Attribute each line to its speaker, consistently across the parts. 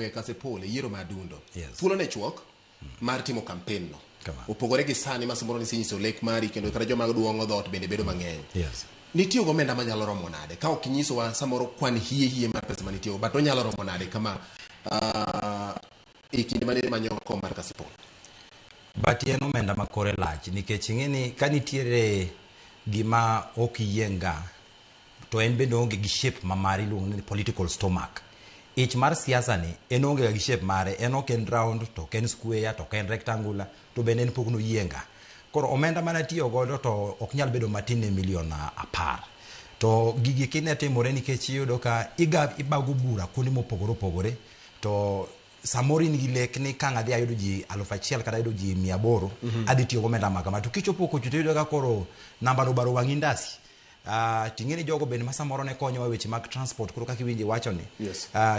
Speaker 1: ng'we Kasipul e yiero ma Adundo.
Speaker 2: Yes.
Speaker 1: Thuolo ne chuok mar timo campaign no.
Speaker 2: Kamano.
Speaker 1: Opogore gi sani ma samoro nisenyiso lek mari kendo kata joma duong'o dhoot bende bedo mang'eny.
Speaker 2: Yes.
Speaker 1: Nitiyo gomenda manyalo romo nade? Ka ok inyisowa samoro kwan hie hie mar pesa manitiyogo, but onyalo romo nade kama e kinde mane imanyo kom mar Kasipul?
Speaker 2: But en omenda ma kore lach nikech ing'e ni ka nitiere gima ok iyieng' ga to en bende oonge gi shape ma mare iluongo ni political stomach. Ich mar siasa ni en oonge ga gi shape mare, en ok en round to ok en square to ok en rectangular to bende en pok noyieng' ga. Koro omenda mane atiyo godo to ok nyal bedo matin ne milion 10. To gigi kine timore nikech iyudo ka iga ibago bura kuonde mopogore opogore to samoro in gi lek ni ka ang' adhi ayudo ji 1000 kata ayudo ji 800 adhi tiyo gomenda ma kama to kichopo kocho to iyudo ka koro namba no obaro wang'i ndasi. Ting'e ni jogo bende ma samoro ne konyowa e weche mag transport koro kaka iwinjo iwacho ni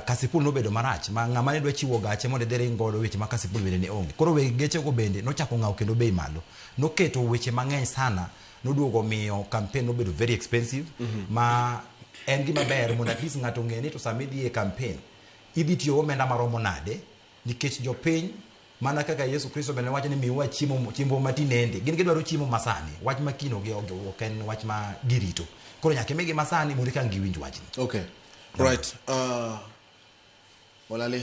Speaker 2: Kasipul nobedo marach ma ng'ama ne dwa chiwo gache mondo idhi ring godo weche mag Kasipul bende ne onge. Koro weg gechego bende nochako ng'awo kendo bei malo. Noketo weche mang'eny sana noduogo miyo campaign nobedo very expensive ma en gima ber mondo at least ng'ato ong'e ni to sama idhi e campaign idhi tiyo gomenda maromo nade nikech jopiny mana kaka Yesu Kristo bende wacho ni miwa chiemo chiembo matinende gin gidwaro chiemo masani wach ma kiny ok en wach ma girito koro nyaka imigi masani mondo eka giwinj wachni.
Speaker 1: Okay. Right. Olale.